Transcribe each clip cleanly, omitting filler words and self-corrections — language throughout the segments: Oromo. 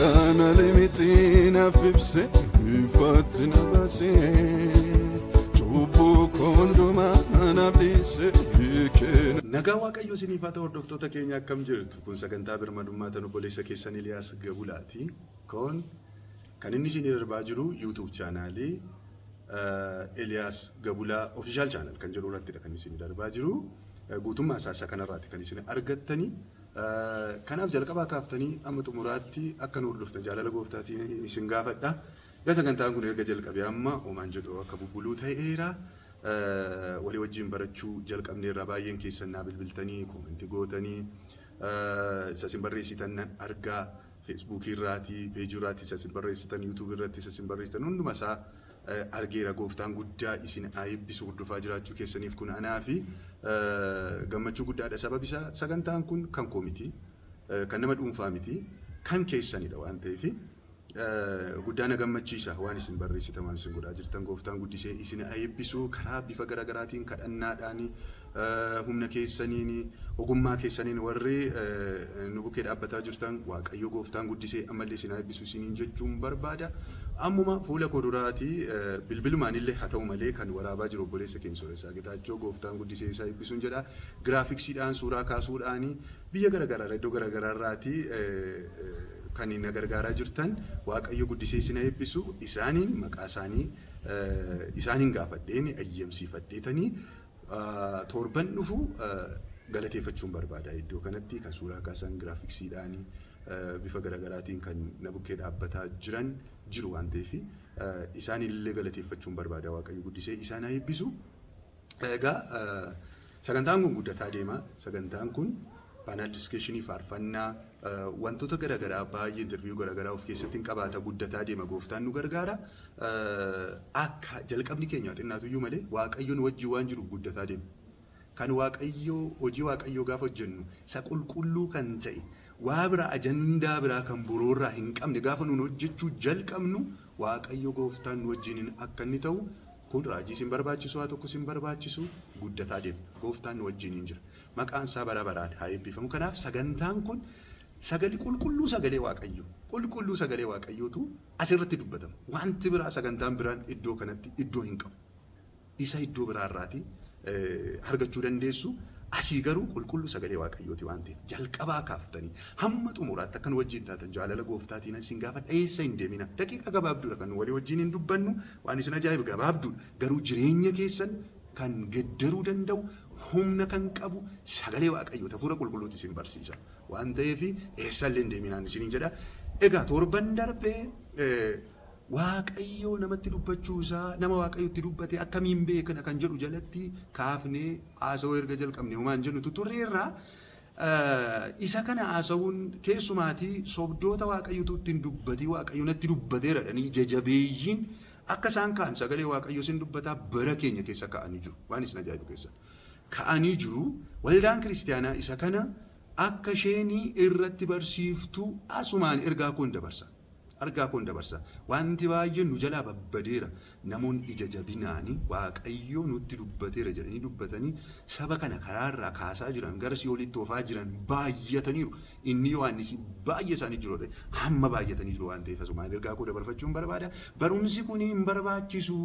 Malee miti naaf ibse, ifaatti na baase, cubbuu koo hundumaa naaf dhiise. Nagaa Waaqayyoo isiniif haa ta'u, hordoftoota keenya, akkam jirtu? Kun sagantaa birmadummaa tan obboleessa keessan Iliyaas Gabulaati. Kun kan inni isinii darbaa jiru YouTube channelii Eliyaas Gabulaa Official Channel kan jedhu irrattidha kan isinii darbaa jiru. Guutummaa isaa isa kanarraati kan isin argattani. Kanaaf jalqabaa kaaftanii amma xumuraatti akka nu hordoftan jaalala gooftaatiin isin gaafadha. Egaa sagantaan kun erga jalqabee amma homaan jedhu akka bubbuluu ta'eera. Walii wajjin barachuu jalqabneerra. Baay'een keessan naa bilbiltanii, commentii gootanii, isa isin barreessitan nan argaa. Facebookii irraati, pageii irraati, isa isin barreessitan, YouTubeii irratti isa isin barreessitan hunduma isaa argeera. Gooftaan guddaa isin haa eebbisu. Hordofaa jiraachuu keessaniif kun anaa fi gammachuu guddaadha. Sababi isaa sagantaan kun kan koo miti, kan nama dhuunfaa miti, kan keessanidha waan ta'eef guddaa na gammachiisa. Waan isin barreessitan, waan isin godhaa jirtan, gooftaan guddisee isin haa eebbisu. Karaa bifa garaagaraatiin, kadhannaadhaan, humna keessaniin, ogummaa keessaniin warri nu bukkee dhaabbataa jirtan, Waaqayyo gooftaan guddisee ammallee isin haa eebbisu isiniin jechuun barbaada. Ammuma fuula koo duraatii bilbilumaan illee haa ta'u malee kan waraabaa jiru obboleessa keenya Sooressaa Getaachoo, gooftaan guddisee isaa eebbisuun jedha. Graphicsiidhaan, suuraa kaasuudhaan, biyya garaagaraa, iddoo garaagaraa irraatii kan na gargaaraa jirtan, Waaqayyo guddisee isin haa eebbisu. Isaaniin maqaa isaanii isaaniin gaafadheen ayyamsiifadheetanii torban dhufu galateeffachuun barbaada. Iddoo kanatti kan suuraa kaasan, graphicsiidhaan, bifa garaagaraatiin kan na bukkee dhaabbataa jiran jiru waan ta'eef isaan illee galateeffachuun barbaada. Waaqayyo guddisee isaan haa eebbisu. Egaa sagantaan kun guddataa deema. Sagantaan kun panel discussionii, faarfannaa, wantoota garaagaraa baay'ee, interview garaagaraa of keessatti hin qabaata. Guddataa deema, gooftaan nu gargaara. Akka jalqabni keenya xinnaatuyyuu malee Waaqayyo nu wajjin waan jiruuf guddataa deema. Kan Waaqayyoo, hojii Waaqayyoo gaafa hojjennu, isa qulqulluu kan ta'e, waa biraa, ajandaa biraa kan boroorraa hin qabne gaafa nuun hojjechuu jalqabnu, Waaqayyo gooftaan nu wajjiniin akka inni ta'u kun raajii sin barbaachisu, haa tokko sin barbaachisu, guddataa deema. Gooftaan nu wajjiniin jira. Maqaan isaa bara baraan haa eebbifamu. Kanaaf sagantaan kun sagalee qulqulluu, sagalee Waaqayyoo, qulqulluu, sagalee Waaqayyootu asirratti dubbatama. Wanti biraa, sagantaan biraan iddoo kanatti iddoo hin qabu. Isa iddoo biraarraati argachuu dandeessu. Asii garuu qulqulluu sagalee Waaqayyooti waan ta'eef jalqabaa kaaftanii hamma xumuraatti akka nu wajjin taatan jaalala gooftaatiin isin gaafa dheessa hin deemina. Daqiiqaa gabaabduudha kan nu walii wajjin hin dubbannu. Waan isin ajaa'ibu, gabaabduudha. Garuu jireenya keessan kan geddaruu danda'u, humna kan qabu sagalee Waaqayyooti, hafuura qulqulluuti isin barsiisa. Waan ta'eef eessallee hin deeminaan isiniin jedha. Egaa torban darbee Waaqayyoo namatti dubbachuu isaa, nama Waaqayyotti dubbate akkamiin beekna kan jedhu jalatti kaafnee haasawuu erga jalqabne homaan jennutu turreerra. Isa kana haasawuun keessumaatii sobdoota Waaqayyotu ittiin dubbatii, Waaqayyo natti dubbateera jedhanii ija jabeeyyiin akka isaan ka'an sagalee Waaqayyo isin dubbataa bara keenya keessa ka'anii jiru. Waan isin ajaa'ibu keessa ka'anii jiru. Waldaan kiristaanaa isa kana akka isheen irratti barsiiftu asumaan ergaa koon dabarsa. Argaa koon dabarsa. Wanti baay'een nu jalaa babbadeera. Namoonni ija jabinaanii Waaqayyo nutti dubbateera jedhanii dubbatanii saba kana karaarraa kaasaa jiran, gara si'oolitti oofaa jiran baay'ataniiru. Inni Yohaannis baay'ee isaanii jiru, hamma baay'atanii jiru waan ta'eef asumaan ergaa koo dabarfachuun barbaada. Barumsi kun hin barbaachisu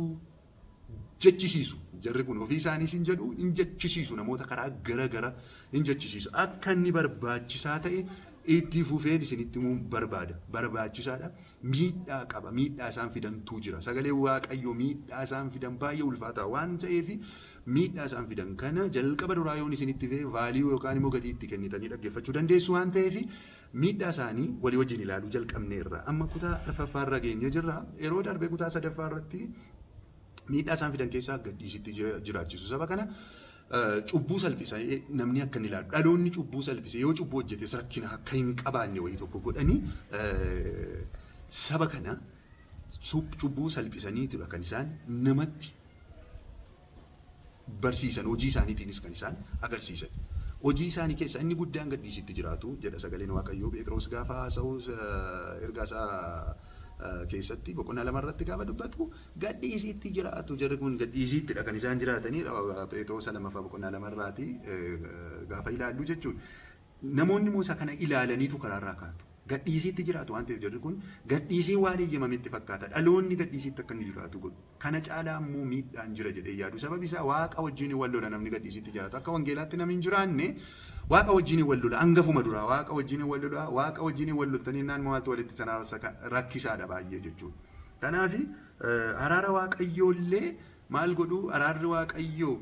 jechisiisu. Jarri kun ofii isaaniis hin jedhu, hin jechisiisu, namoota karaa gara gara hin jechisiisu. Akka inni barbaachisaa ta'e itti fufeen isinitti himuun barbaada. Barbaachisaadha. Miidhaa qaba. Miidhaa isaan fidantu jira. Sagalee Waaqayyoo miidhaa isaan fidan baay'ee ulfaataa waan ta'eef, miidhaa isaan fidan kana jalqaba duraa yoon isinitti fee value yookaan immoo gatii itti kennitanii dhaggeeffachuu dandeessu waan ta'eef, miidhaa isaanii walii wajjin ilaaluu jalqabneerra. Amma kutaa arfaffaa irra geenye jirra. Yeroo darbe kutaa sadaffaa irratti miidhaa isaan fidan keessaa gadhiisitti jiraachisu saba kana. Cubbuu salphisa namni akka inni ilaalu, dhaloonni cubbuu salphise, yoo cubbuu hojjetes rakkina akka hin qabaanne wayii tokko godhanii, saba kana cubbuu salphisaniitudha kan isaan namatti barsiisan, hojii isaaniitiinis kan isaan agarsiisan. Hojii isaanii keessaa inni guddaan gadhiisitti jiraatu jedha sagaleen Waaqayyoo. Phexros gaafa haasa'u, ergaa isaa keessatti boqonnaa 2 irratti gaafa dubbatu, gadhiisitti jiraatu, jarri kun gadhiisittidha kan isaan jiraatanidha. Phexros lamaffaa boqonnaa 2 irraati gaafa ilaallu jechuudha. Namoonni immoo isa kana ilaalaniitu karaarraa kaatu. Gadhiisiitti jiraatu waan ta'eef jarri kun gadhiisiin waan eeyyamametti fakkaata. Dhaloonni gadhiisiitti akka inni jiraatu godhu. Kana caalaa immoo miidhaan jira jedhee yaadu. Sababi isaa Waaqa wajjin wal lola namni gadhiisiitti jiraatu. Akka wangeelaatti namni hin jiraanne Waaqa wajjin wal lola. Hangafuma duraa Waaqa wajjin wal lola. Waaqa wajjin wal loltanii naan maaltu walitti sanaa rakkisaadha baay'ee jechuudha. Kanaaf araara Waaqayyoollee maal godhu? Araarri Waaqayyoo,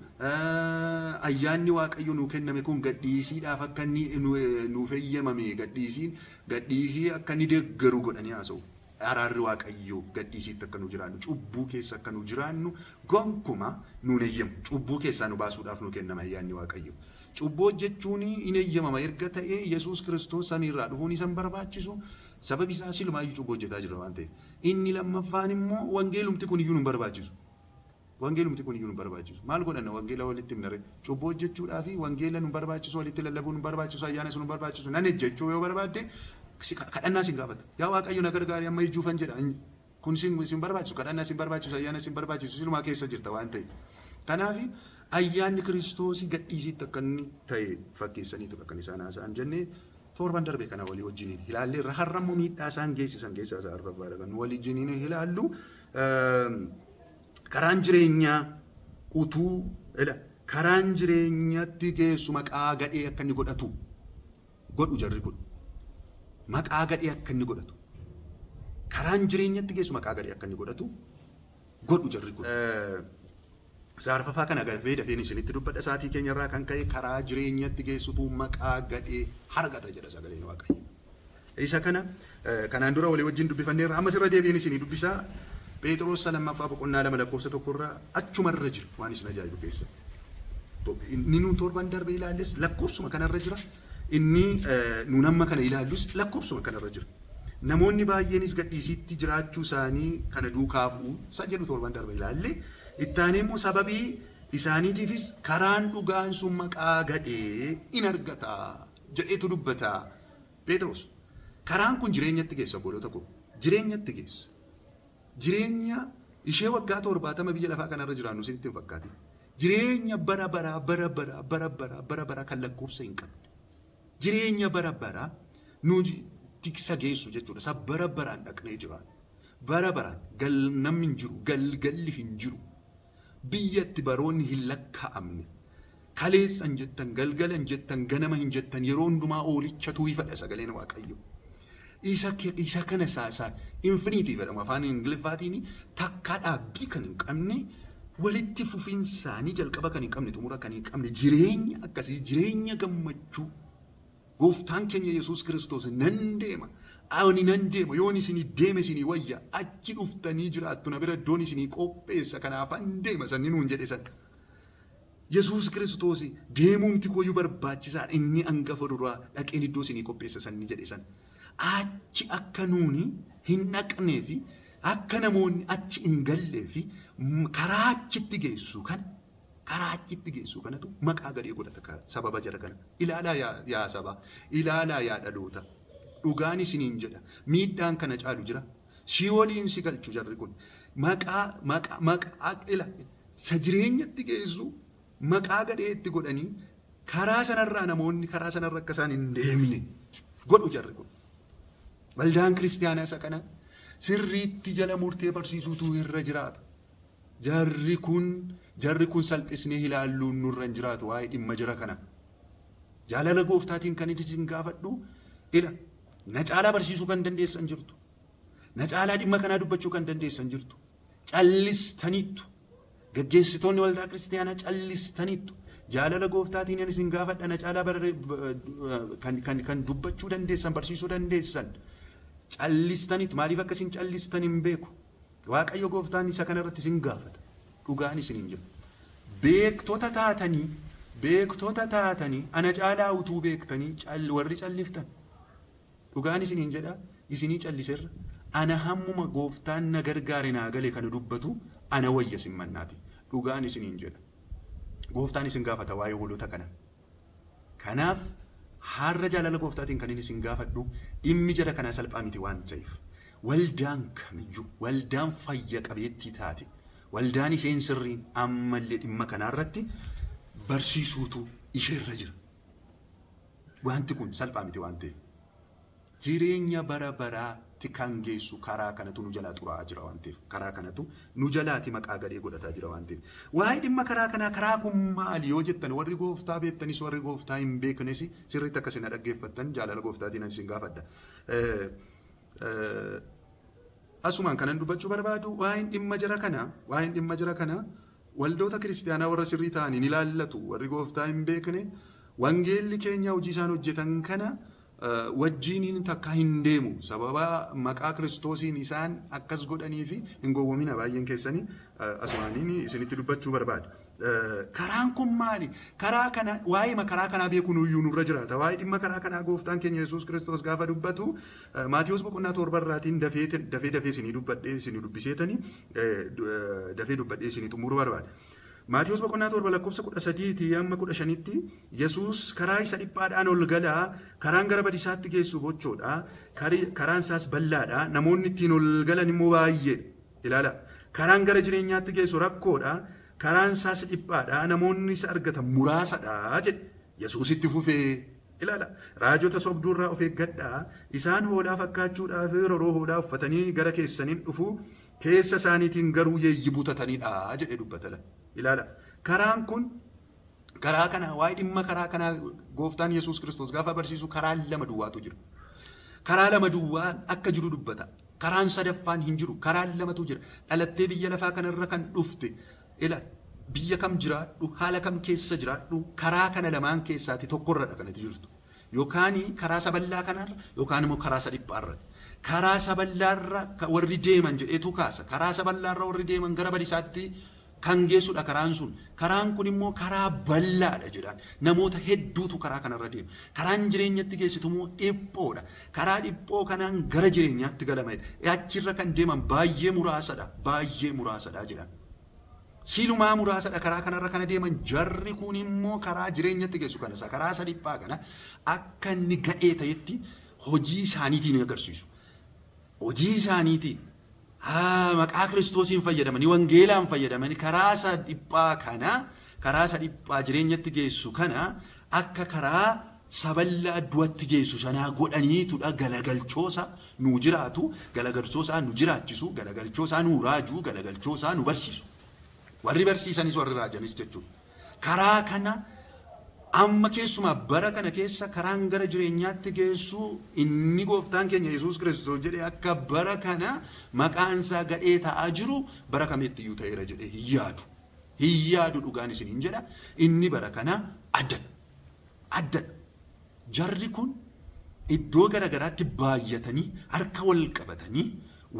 ayyaanni Waaqayyoo nuu kenname kun gadhiisiidhaaf akka inni nuuf eeyyamame, gadhiisiin gadhiisii akka inni deeggaru godhanii haasa'u. Araarri Waaqayyoo gadhiisiitti akka nu jiraannu, cubbuu keessa akka nu jiraannu gonkumaa nuun eeyyamu. Cubbuu keessaa nu baasuudhaaf nu kennama ayyaanni Waaqayyoo. Cubbuu hojjechuun hin eeyyamama erga ta'ee, Yesuus Kiristoos samiirraa dhufuun isa hin barbaachisu. Sababi isaa silumaayyuu cubbuu hojjetaa jirra waan ta'eef. Inni lammaffaan immoo wangeelumti kun iyyuu nu hin barbaachisu. Wangeelumti kun iyyuu nu barbaachisu. Maal godhanna wangeela walitti himnare? Cubbuu hojjechuudhaa fi wangeela nu barbaachisu walitti lallabuu nu barbaachisu, ayyaana nu barbaachisu. Nan ejjechuu yoo barbaadde kadhannaa sin gaafatu. Yaa Waaqayyo, na gargaari, amma ejjuufan jedha. Kun sin barbaachisu, kadhannaa sin barbaachisu, ayyaana sin barbaachisu, silumaa keessa jirta waan ta'eef. Kanaaf ayyaanni Kiristoosii gadhiisiitti akka inni ta'e fakkeessaniitu kan isaan haasa'an jennee torban darbe kana walii wajjiniin ilaalle irra. Har'a immoo miidhaa isaan geessisan keessaa isa arfaffaadha kan walii wajjiniin ilaallu. Karaan jireenyaa utuu karaan jireenyatti geessu maqaa gadhee akka inni godhatu godhu jarri kun. Maqaa gadhee akka inni godhatu. Karaan jireenyatti geessu maqaa gadhee akka inni godhatu godhu jarri kun. Saarfafaa kana dafee dafeen isinitti dubbadha sa'aatii keenyarraa kan ka'e. Karaa jireenyatti geessutu maqaa gadhee argata jedha sagaleen Waaqayyo. Isa kana kanaan dura walii wajjin dubbifanneerra, ammas irra deebiin isinii dubbisaa. Phexros lammaffaa boqonnaa 2 lakkoofsa 1rraa achumarra jira waan isin ajaa'ibu keessa. Inni nuun torban darbe ilaalles lakkoofsuma kanarra jira. Inni nuun amma kana ilaallus lakkoofsuma kanarra jira. Namoonni baay'eenis gadhiisiitti jiraachuu isaanii kana duukaa bu'u isa jedhu torban darbe ilaalle. Ittaanee immoo sababii isaaniitiifis karaan dhugaan sun maqaa gadhee in argata jedheetu dubbata Phexros. Karaan kun jireenyatti geessa, obboloota koo. Jireenyatti geessa. Jireenya ishee waggaa 70 biyya lafaa kanarra jiraannu isinitti hin fakkaatin. Jireenya bara baraa, bara baraa, bara baraa, bara baraa kan lakkoofsa hin qabne. Jireenya bara baraa nu tiksa geessu jechuudha. Isa bara baraan dhaqnee jiraannu. Bara baraan gal namni hin jiru, galgalli hin jiru. Biyyatti baroonni hin lakkaa'amne. Kaleessa hin jettan, galgala hin jettan, ganama hin jettan, yeroo hundumaa oolichatu ifadha sagaleen Waaqayyo. Isa kana isaa infinity jedhamu afaan Ingiliffaatiin, takkaa dhaabbii kan hin qabne, walitti fufinsaanii jalqaba kan hin qabne, xumura kan hin qabne, jireenya akkasii, jireenya gammachuu gooftaan keenya Yesuus Kiristoos "Nan deema, ani nan deema, yoon isinii deeme isinii wayya, achi dhuftanii jiraattu na bira, iddoon isinii qopheessa, kanaafan deema" sanni nuun jedhe san. Yesuus Kiristoos "Deemumti kooyyuu barbaachisaa, inni hangafa duraa dhaqeen iddoo isinii qopheessa" sanni jedhe san. Achi akka nuuni hin dhaqnee fi akka namoonni achi hin gallee fi karaa achitti geessu kana, karaa achitti geessu kanatu maqaa gadhee godhata sababa jara kana. Ilaalaa yaa saba, ilaalaa yaa dhaloota. Dhugaan isiniin jedha, miidhaan kana caalu jira. Si'ooliin si galchu jarri kun. Maqaa maqaa maqaa ila isa jireenyatti geessu maqaa gadhee itti godhanii karaa sanarraa namoonni karaa sanarra akka isaan hin deemne godhu jarri kun. Waldaan kiristaanaa isa kana sirriitti jala murtee barsiisuutu irra jiraata. Jarri kun salphisnee ilaalluun nurra hin jiraatu waa'ee dhimma jara kana. Jaalala gooftaatiin kan isin gaafadhu, ila na caalaa barsiisuu kan dandeessan jirtu. Na caalaa dhimma kanaa dubbachuu kan dandeessan jirtu. Callistaniittu. Gaggeessitoonni waldaa kiristaanaa callistaniittu. Jaalala gooftaatiin ani isin gaafadha, na caalaa kan dubbachuu dandeessan, barsiisuu dandeessan. Callistaniittu. Maaliif akka isin callistan hin beeku. Waaqayyo gooftaan isa kanarratti isin gaafata. Dhugaan isin hin jiru. Beektota taatanii, beektota taatanii, ana caalaa utuu beektanii warri calliftan. Dhugaan isiniin jedha, isinii calliserra ana hammuma gooftaan na gargaare naa gale kana dubbatu ana wayya simmannaati. Dhugaan isiniin jedha. Gooftaan isin gaafata waa'ee hoolota kana. Kanaaf har'a jaalala gooftaatiin kan inni isin gaafadhu, dhimmi jara kanaa salphaa miti waan ta'eef, waldaan kamiyyuu, waldaan fayya qabeettii taate, waldaan isheen sirriin ammallee dhimma kanarratti barsiisuutu isheerra jira. Wanti kun salphaa miti waan ta'eef. Jireenya bara baraatti kan geessu karaa kanatu nu jalaa xuraa'aa jira waan ta'eef, karaa kanatu nu jalaati maqaa gadhee godhataa jira waan ta'eef. Waa'ee dhimma karaa kanaa, karaa kun maali yoo jettan, warri gooftaa beektanis warri gooftaa hin beeknes sirriitti akka isin dhaggeeffattan jaalala gooftaatiin isin gaafadha. Asumaan kanan dubbachuu barbaadu, waa'een dhimma jara kanaa, waa'een dhimma jara kanaa waldoota kiristaanaa warra sirrii ta'an hin ilaallatu. Warri gooftaa hin beekne wangeelli keenya hojii isaan hojjetan kana wajjiniin takka hin deemu. Sababa maqaa Kiristoosiin isaan akkas godhanii fi hin gowwomina, baay'een keessanii asumaaniin isinitti dubbachuu barbaada. Karaan kun maali? Karaa kana, waa'ee karaa kanaa beekuun iyyuu nurra jiraata. Waa'ee dhimma karaa kanaa gooftaan keenya Yesuus Kiristoos gaafa dubbatu, Maatiyuus boqonnaa 7 irraatiin dafee dafee dafee isinii dubbadhee, isinii dubbiseetanii, dafee dubbadhee isinii xumuruu barbaada. Maatiyuus boqonnaa 7 lakkoofsa 13tii hamma 15tti Yesuus, "Karaa isa dhiphaadhaan ol galaa, karaan gara badisaatti geessu bochoodha, karaan isaas bal'aadha, namoonni ittiin ol galan immoo baay'ee." Ilaala. "Karaan gara jireenyaatti geessu rakkoodha, karaan isaas dhiphaadha, namoonni isa argatan muraasadha," jedhe. Yesuus itti fufee, ilaala. "Raajota sobduurraa of eeggadhaa, isaan hoolaa fakkaachuudhaaf roroo hoolaa uffatanii gara keessaniin dhufu, keessa isaaniitiin garuu yeeyyi butatanidha," jedhe dubbata. Ilaala. Karaan kun, karaa kana, waa'ee dhimma karaa kanaa gooftaan Yesuus Kiristoos gaafa barsiisu, karaa lama duwwaatu jira. Karaa lama duwwaa akka jiru dubbata. Karaan sadaffaan hin jiru. Karaan lamatu jira. Dhalattee biyya lafaa kanarra kan dhufte, ila, biyya kam jiraadhu, haala kam keessa jiraadhu, karaa kana lamaan keessaati tokkorradha kanatti jirtu. Yookaan karaa saballaa kanarra yookaan immoo karaa isa dhiphaarra. Karaa saballaarra warri deeman jedheetu kaasa. Karaa saballaarra warri deeman gara badisaatti kan geessudha karaan sun. Karaan kun immoo karaa bal'aadha jedhaan. Namoota hedduutu karaa kanarra deema. Karaan jireenyatti geessitu immoo dhiphoodha. Karaa dhiphoo kanaan gara jireenyaatti galamanidha. Achirra kan deeman baay'ee muraasadha. Baay'ee muraasadha jedhaan. Silumaa muraasadha karaa kanarra kana deeman. Jarri kun immoo karaa jireenyatti geessu kana, isa karaa isa dhiphaa kana, akka inni gadhee ta'etti hojii isaaniitiin agarsiisu. Hojii isaaniitiin haa maqaa Kiristoosiin fayyadamanii, wangeelaan fayyadamanii, karaa isa dhiphaa kana, karaa isa dhiphaa jireenyatti geessu kana, akka karaa saballaa du'atti geessu sanaa godhaniitudha galagalchoosa nu jiraatu, galagalchoosaa nu jiraachisu, galagalchoosaa nu raajuu, galagalchoosaa nu barsiisu. Warri barsiisanis warri raajanis jechuudha. Karaa kana amma keessumaa bara kana keessa karaan gara jireenyaatti geessu inni gooftaan keenya Yesuus Kiristoos jedhee akka bara kana maqaan isaa gadhee ta'aa jiru bara kamitti iyyuu ta'eera jedhee hin yaadu. Hin yaadu, dhugaan isin hin jedha. Inni bara kana addadha. Addadha. Jarri kun iddoo garagaraatti baay'atanii harka wal qabatanii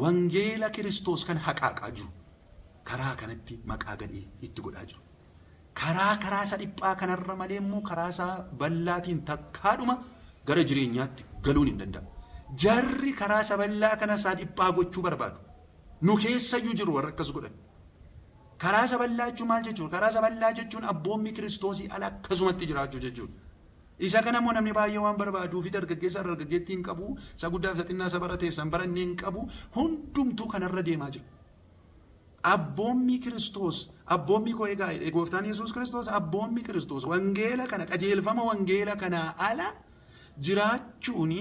wangeela Kiristoos kan haqaaqaa jiru. Karaa kanatti maqaa gadhee itti godhaa jiru. Karaa isa dhiphaa kanarra malee immoo karaa isaa bal'aatiin takkaadhuma gara jireenyaatti galuun hin danda'amu. Jarri karaa isa bal'aa kana isaa dhiphaa gochuu barbaadu. Nu keessayyuu jiru warra akkas godhan. Karaa isa bal'aa jechuun maal jechuudha? Karaa isa bal'aa jechuun abboommii Kiristoosii ala akkasumatti jiraachuu jechuudha. Isa kana immoo namni baay'ee waan barbaaduu fi dargaggeessa dargaggeettii hin qabu, isa guddaaf isa xinnaa, isa barateef isa hin baranne hin qabu, hundumtuu kanarra deemaa jira. Abboommii Kiristoos, "Abboommii koo eegaa," jedhe gooftaan Yesuus Kiristoos. Abboommii Kiristoos, wangeela kana, qajeelfama wangeela kanaa ala jiraachuun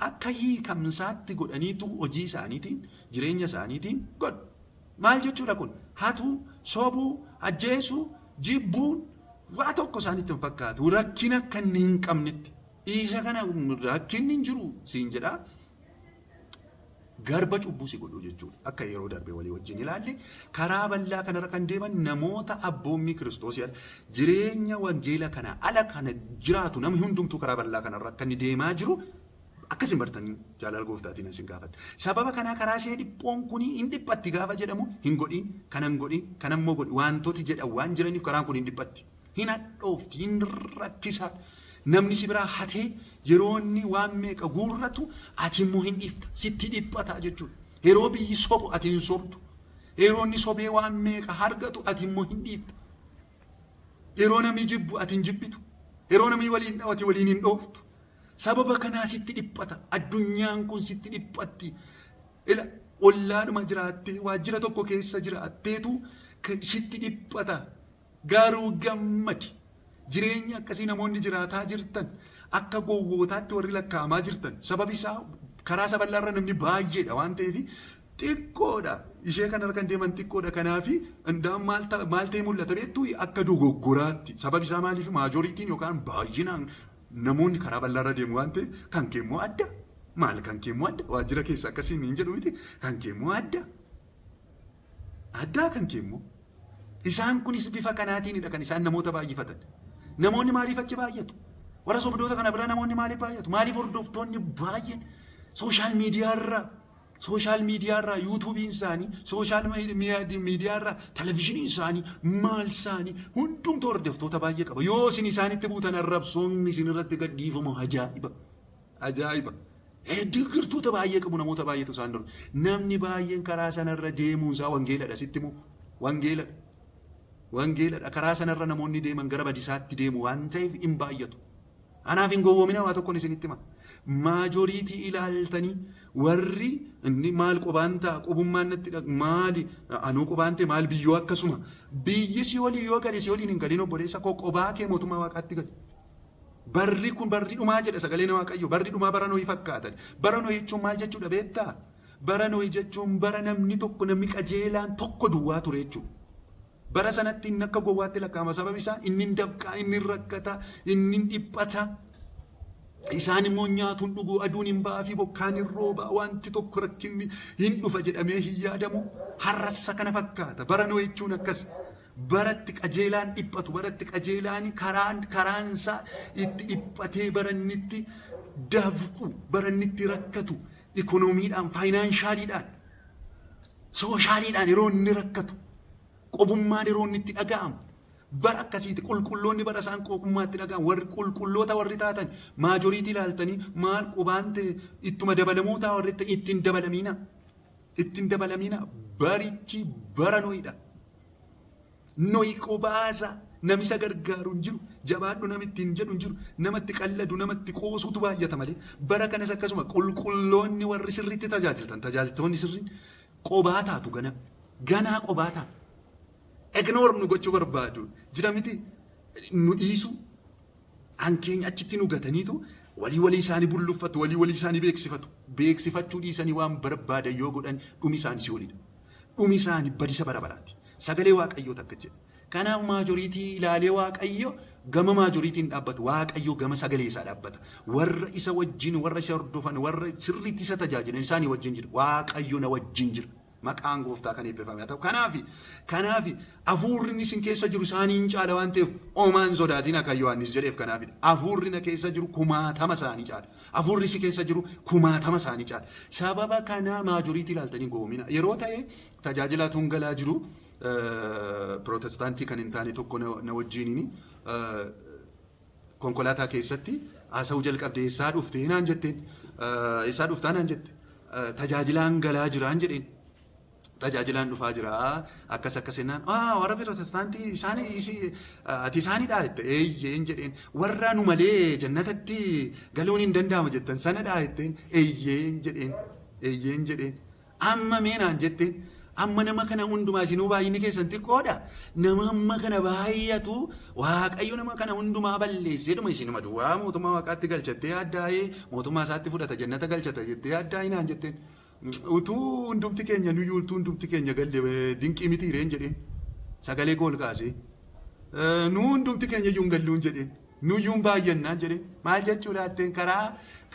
akka hiikamsaatti godhaniitu hojii isaaniitiin, jireenya isaaniitiin godhu. Maal jechuudha kun? Hatuu, sobuu, ajjeesuu, jibbuun waa tokko isaanitti hin fakkaatu. Rakkina akka inni hin qabnetti. Isa kana rakkinni hin jiru siin jedhaa. Garba cubbuu si godhu jechuudha. Akka yeroo darbe walii wajjin ilaalle, karaa bal'aa kanarra kan deeman namoota abboommii Kiristoosii ala, jireenya wangeela kana ala kana jiraatu, namni hundumtuu karaa bal'aa kanarra akka inni deemaa jiru akkasin bartanii jaalala gooftaatiin isin gaafadha. Sababa kanaa karaa ishee dhiphoon kuni hin dhiphatti gaafa jedhamu, hin godhin, kana hin godhin, kana immoo godhi wantooti jedhan waan jiraniif, karaan kun hin dhiphatti. Hin hadhoofti, hin rakkisaa. Namni si biraa hatee yeroo inni waan meeqa guurratu, ati immoo hin dhiifta. Sitti dhiphata jechuudha. Yeroo biyyi sobu ati hin sobdu. Yeroo inni sobee waan meeqa argatu, ati immoo hin dhiifta. Yeroo namni jibbu ati hin jibbitu. Yeroo namni waliin dhawu ati waliin hin dhooftu. Sababa kanaa sitti dhiphata. Addunyaan kun sitti dhiphatti. Ila, ollaadhuma jiraattee, waajjira tokko keessa jiraatteetu sitti dhiphata. Garuu gammadi. Jireenya akkasii namoonni jiraataa jirtan, Akka gowwootaatti warri lakkaa'amaa jirtan sababi isaa karaa isa bal'aarra namni baay'eedha waan ta'eef xiqqoodha. Ishee kanarra kan deeman xiqqoodha. Kanaaf indaan maal ta'e mul'ata beektu akka dogoggoraatti. Sababi isaa maaliif majorityn yookaan baay'inaan namoonni karaa bal'aarra deemu waan ta'eef kan kee immoo adda. Maal kan kee immoo adda? Waajjira keessa akkasiin hin jedhu miti. Kan kee immoo adda. Addaa kan kee immoo. Isaan kunis bifa kanaatiinidha kan isaan namoota baay'ifatan. Namoonni maaliif achi baay'atu? Warra sobdoota kana bira namoonni maaliif baay'atu? Maaliif hordoftoonni baay'een social mediarraa social mediarraa YouTubeiin isaanii social mediarraa televizhiniin isaanii maal isaanii hundumtu hordoftoota baay'ee qaba. Yoo isin isaanitti buutan arrabsoonni isin irratti gadhiifamu ajaa'iba. Ajaa'iba. Deeggartoota baay'ee qabu, namoota baay'eetu isaan dura. Namni baay'een karaa sanarra deemuun isaa wangeeladha sitti himu. Wangeeladha. Wangeeladha. Karaa sanarra namoonni deeman gara badisaatti deemu waan ta'eef hin baay'atu. Anaaf hin gowwoomina, waa tokkoon isinitti hima. Majority ilaaltanii warri inni maal qobaan ta'a, qobummaan natti maali, anuu qobaan ta'e maal, biyyoo akkasuma biyyi si olii yoo gale si oliin hin galin, obboleessa koo, qobaa kee mootummaa waaqaatti gali. Barri kun barri dhumaa jedha sagaleen Waaqayyo. Barri dhumaa bara Nohii fakkaatan. Bara Nohii jechuun maal jechuudha beektaa? Bara Nohii jechuun bara namni tokko, namni qajeelaan tokko duwwaa ture jechuudha. Bara sanatti inni akka gowwaatti lakkaa'ama. Sababi isaa inni hin dafqaa, inni hin rakkata, inni hin dhiphata. Isaan immoo nyaatuun dhuguu, aduun hin ba'aa fi bokkaan hin roobaa, wanti tokko rakkinni hin dhufa jedhamee hin yaadamu. Har'assa kana fakkaata. Bara Nohii jechuun akkas. Baratti qajeelaan dhiphatu, baratti qajeelaan karaan karaansaa itti dhiphatee, barannitti dafqu, barannitti rakkatu, economydhaan, financialiidhaan, socialiidhaan yeroo inni rakkatu, qobummaan yeroo inni itti dhaga'amu. Bara akkasiiti qulqulloonni bara isaan qobummaatti dhaga'amu. Warri qulqulloota warri taatan majority ilaaltanii maal qubaan ta'e ittuma dabalamuu ta'a warri ta'e ittiin dabalamiina. Ittiin dabalamiina, barichi bara Nohidha. Nohi qobaasa namisa gargaaru hin jiru. Jabaadhu namitti hin jedhu hin jiru. Namatti qalladu, namatti qoosuutu baay'ata malee. Bara kanas akkasuma qulqulloonni warri sirriitti tajaajiltan, tajaajiltoonni sirriin qobaa taatu gana. Ganaa qobaa taatu. Ignore nu gochuu barbaadu. Jira miti, nu dhiisu. Hankeenya achitti nu gataniitu walii walii isaanii bulluffatu, walii walii isaanii beeksifatu. Beeksifachuu dhiisanii waan barbaadan yoo godhan dhumi isaanii si olidha. Dhumi isaanii badisa bara baraati. Sagalee Waaqayyoo takka jedha. Kanaaf majority ilaalee Waaqayyo gama majorityn dhaabbatu. Waaqayyo gama sagalee isaa dhaabbata. Warra isa wajjin, warra isa hordofan, warra sirriitti isa tajaajilan isaanii wajjin jira. Waaqayyo na wajjin jira. Maqaan gooftaa kan eebbifame haa ta'u. Kanaaf hafuurri inni isin keessa jiru isaaniin caala waan ta'eef omaan sodaatiin akka Yohaannis jedheef kanaafidha. Hafuurri na keessa jiru kumaatama isaanii caala. Hafuurri si keessa jiru kumaatama isaanii caala. Sababa kanaa majority ilaaltanii goomina. Yeroo ta'e tajaajilaa tun galaa jiru pirootestaantii kan hin taane tokko na wajjiniin konkolaataa keessatti haasa'uu jalqabde. Eessaa dhufte naan jetteen, eessaa dhuftaa naan jette, tajaajilaan galaa jiraan jedheen, tajaajilaan dhufaa jira akkas akkas jennaan, warra pirootestaantii isaanii ati isaanidha jette. Eeyyeen jedheen. Warra nu malee jannatatti galuun hin danda'amu jettan sanadha jetteen. Eeyyeen jedheen, eeyyeen jedheen. Amma mee naan jetteen, amma nama kana hundumaa isinuu baay'inni keessan xiqqoodha. Nama amma kana baay'atu Waaqayyo nama kana hundumaa balleessee dhuma isinuma duwwaa mootummaa waaqaatti galchattee yaaddaa'ee, mootummaa isaatti fudhata, jannata galchata jettee yaaddaa'ee naan jetteen. Utuu hundumti keenya nuyyuu, utuu hundumti keenya galle dinqii miti hireen jedheen. Sagalee gool kaasee. Nu hundumti keenya iyyuu hin galluun jedheen. Nuyyuun baay'annaan jedheen. Maal jechuudha jetteen,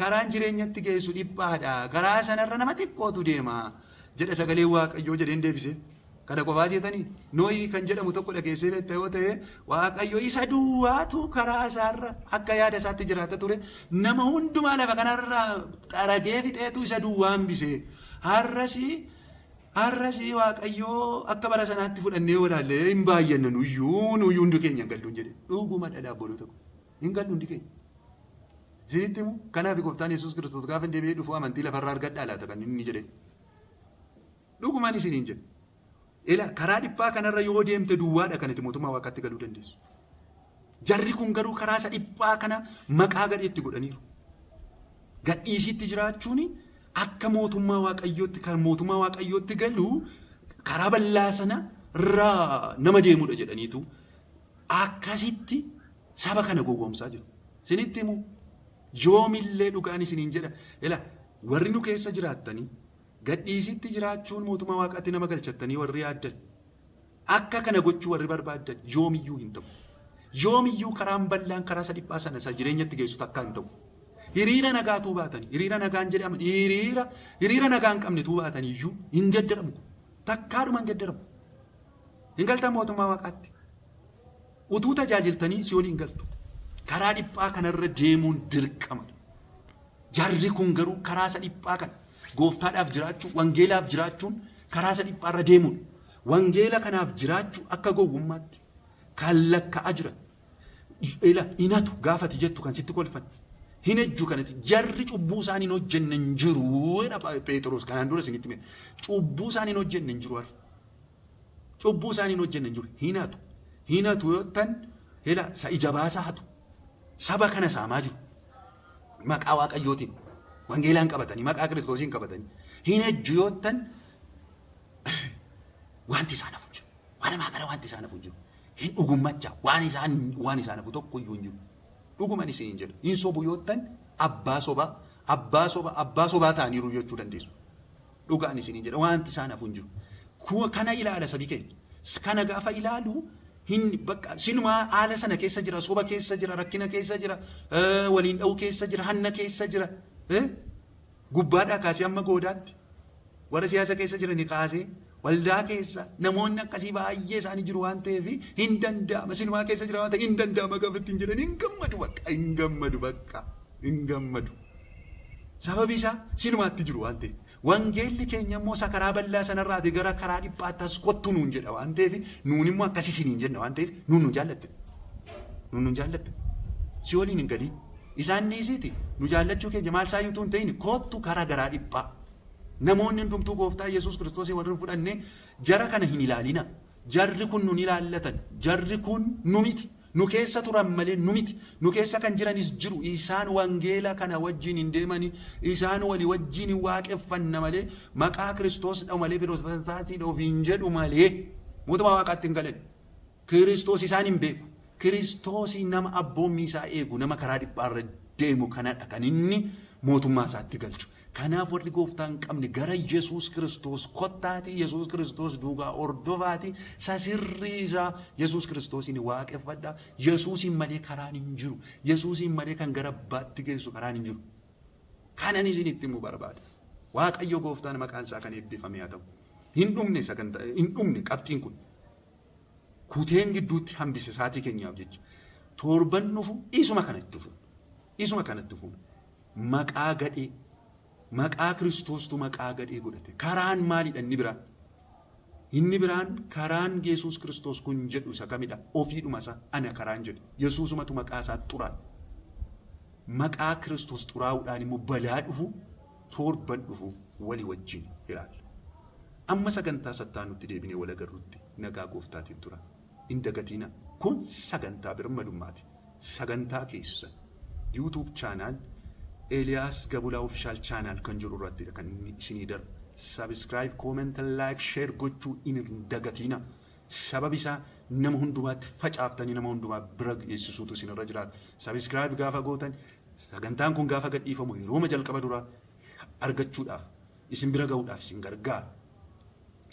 karaan jireenyatti geessu dhiphaadha. Karaa sanarra nama xiqqootu deema jedha sagalee Waaqayyoo jedheen deebisee. Kana qofaa seetanii Nohii kan jedhamu tokko dhageessee beekta yoo ta'e, Waaqayyo isa duwwaatu karaa isaarra akka yaada isaatti jiraata ture. Nama hundumaa lafa kanarraa xaragee fixeetu isa duwwaa hambise. Har'asii Waaqayyoo akka bara sanaatti fudhannee walaallee hin baay'anna, nuyyuu hundi keenya hin galluun jedhe. Dhuguma dhadhaa obboloota ko. Hin gallu hundi keenya. Isinitti himu, kanaaf gooftaan Yesuus Kiristoos gaafa deebi'ee dhufu amantii lafarraa argadhaa laata kan inni jedhe. Dhugumaan isiniin jedhe. Ila karaa dhiphaa kanarra yoo deemte duwwaadha kan itti mootummaa waaqaatti galuu dandeessu. Jarri kun garuu karaa isa dhiphaa kana maqaa gadheetti godhaniiru. Gadhiisiitti jiraachuun akka mootummaa waaqayyootti kan mootummaa waaqayyootti galu karaa bal'aa sana irraa nama deemudha jedhaniitu akkasitti saba kana gowwoomsaa jiru. Isinitti himu. Yoomillee dhugaan isiniin jedha. Ela warri nu keessa jiraattanii gadhiisitti jiraachuun mootummaa waaqaatti nama galchattanii warri yaaddan akka kana gochuu warri barbaaddan yoomiyyuu hin ta'u. Yoomiyyuu karaan bal'aan karaa isa dhiphaa sana isa jireenyatti geessu takkaa hin ta'u. Hiriira nagaa tuu baatanii, hiriira nagaan jedhama, hiriira nagaa hin qabne tuu baatanii iyyuu hin geddaramu. Takkaadhuma hin geddaramu. Hin galtan mootummaa waaqaatti. Utuu tajaajiltanii si waliin galtu. Karaa dhiphaa kanarra deemuun dirqama. Jarri kun garuu karaa isa dhiphaa kana gooftaadhaaf jiraachuu, wangeelaaf jiraachuun karaa isa dhiphaarra deemuudha. Wangeela kanaaf jiraachuu akka gowwummaatti kan lakka'aa jiran. Ila inatu gaafati jettu kan sitti kolfan. Hin ejju kanatti jarri cubbuu isaan hin hojjenne hin jiru jedha Phexros kanaan dura isinitti hime. Cubbuu isaan hin hojjenne hin jiru har'a. Cubbuu isaan hin hojjenne hin jiru. Hin hatu. Hin hatu yoo ta'an hela sa ija baasaa hatu. Saba kana saamaa jiru. Maqaa Waaqayyootiin wangeelaan qabatanii maqaa Kiristoosiin qabatanii hin ejju yoo ta'an wanti isaan hafu hin jiru. Walumaa gala wanti isaan hafu hin jiru. Hin dhugummachaa waan isaan hafu tokko iyyuu hin jiru. Dhuguman isin hin jedhu. Hin sobu yoo ta'an abbaa sobaa abbaa soba abbaa sobaa ta'aniiru jechuu dandeessu. Dhugaan isin hin jedha, wanti isaan hafu hin jiru. Kana ilaala sabi keenya. Kana gaafa ilaalu hin bakka sinumaa haala sana keessa jira, soba keessa jira, rakkina keessa jira, waliin dha'uu keessa jira, hanna keessa jira. Gubbaadhaa kaasee amma goodaatti warra siyaasa keessa jiranii kaasee waldaa keessa namoonni akkasii baay'ee isaanii jiru waan ta'eef hin danda'ama, sinumaa keessa jira waan ta'eef hin danda'ama gaafa ittiin jedhan hin gammadu, bakka hin gammadu, bakka hin gammadu. Sababi isaa sinumaatti jiru waan ta'eef. Wangeelli keenya immoo isa karaa bal'aa sanarraati gara karaa dhiphaatti as kottu nuun jedha waan ta'eef, nuun immoo akkas isiniin jenna waan ta'eef nuun nu jaallatte. Nuun nu jaallatte. Si waliin hin galiin. Isaan dhiisiiti nu jaallachuu keenya maal isaa iyyuu hin ta'in, kottu karaa garaa dhiphaa. Namoonni hundumtuu gooftaa Yesuus Kiristoosii warri hin fudhanne jara kana hin ilaalina. Jarri kun nun ilaallatan. Jarri kun nu miti. Nu keessa turan malee nu miti. Nu keessa kan jiranis jiru. Isaan wangeela kana wajjin hin deemani. Isaan walii wajjin hin waaqeffanna malee, maqaa Kiristoos dha'u malee, pirotestaantii ofiin jedhu malee mootummaa waaqaatti hin galan. Kiristoos isaan hin beeku. Kiristoos nama abboommii isaa eegu, nama karaa dhiphaarra deemu kanadha kan inni mootummaa isaatti galchu. Kanaaf warri gooftaa hin qabne gara Yesuus Kiristoos kottaati, Yesuus Kiristoos duukaa hordofaati, sasirrii isaa Yesuus Kiristoosiin waaqeffadha. Yesuusiin malee karaan hin jiru. Yesuusiin malee kan gara abbaatti geessu karaan hin jiru. Kanan isinitti himuu barbaada. Waaqayyo gooftaan maqaan isaa kan eebbifame haa ta'u. Hin dhumne sagantaa, hin dhumne qabxiin kun. Kuteen gidduutti hambise saatii keenyaaf jecha. Torban dhufu isuma kanatti fufu. Isuma kanatti fufu. Maqaa gadhee, maqaa Kiristoostu maqaa gadhee godhate. Karaan maalidha inni biraan? Inni biraan karaan Yesuus Kiristoos kun jedhu isa kamidha? Ofiidhuma isaa ana karaan jedhu. Yesuusumatu maqaa isaa xuraa'e. Maqaa Kiristoos xuraa'uudhaan immoo balaa dhufu torban dhufu walii wajjin ilaalla. Amma sagantaa sattaanutti deebinee wal agarrutti nagaa gooftaatiin tura. Hin dagatiina. Kun sagantaa birmadummaati. Sagantaa keessan YouTube channel Eliyaas Gabulaa Official Channel kan jedhu irratti kan inni isinii darbu. Subscribe, comment, like, share gochuu hin dagatiina. Sababi isaa nama hundumaatti facaaftanii nama hundumaa bira geessisuutu isinirra jiraata. Subscribe gaafa gootan sagantaan kun gaafa gadhiifamu yerooma jalqaba duraa argachuudhaaf, isin bira gahuudhaaf isin gargaara.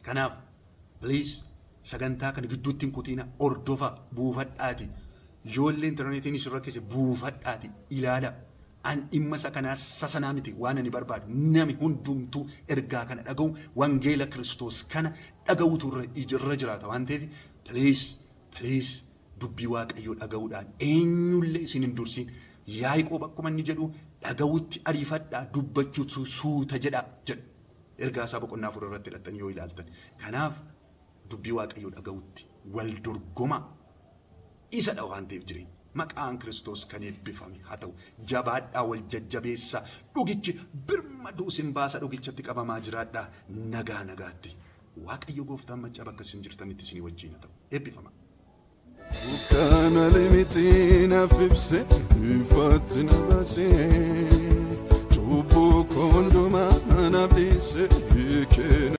Kanaaf please sagantaa kana gidduutti hin kutiina, hordofa, buufadhaati. Ijoollee intarneetiin isin rakkise buufadhaati ilaala. An dhimma isa kanaa sasanaa miti, waan ani barbaadu nami hundumtuu ergaa kana dhaga'u, wangeela Kiristoos kana dhaga'utu irra jiraata waan ta'eef, please, please, dubbii Waaqayyoo dhaga'uudhaan eenyullee isin hin dursin. Yaaqoob akkuma inni jedhu dhaga'utti ariifadhaa, dubbachuutu suuta jedha jedha. Ergaa isaa boqonnaa 4 irratti hidhattanii yoo ilaaltan. Kanaaf dubbii Waaqayyoo dhaga'utti wal dorgomaa. Isadha waan ta'eef jireenya. Maqaan Kiristoos kan eebbifame haa ta'u. Jabaadhaa, wal jajjabeessaa. Dhugichi birmaduu isin baasa, dhugichatti qabamaa jiraadhaa. Nagaa nagaatti. Waaqayyo gooftaan maccaa bakka isin jirtanitti isinii wajjin haa ta'u. Eebbifama. Kana limiti naaf ibse, ifatti na baase, cubbuu koo hundumaa naaf dhiise kenna.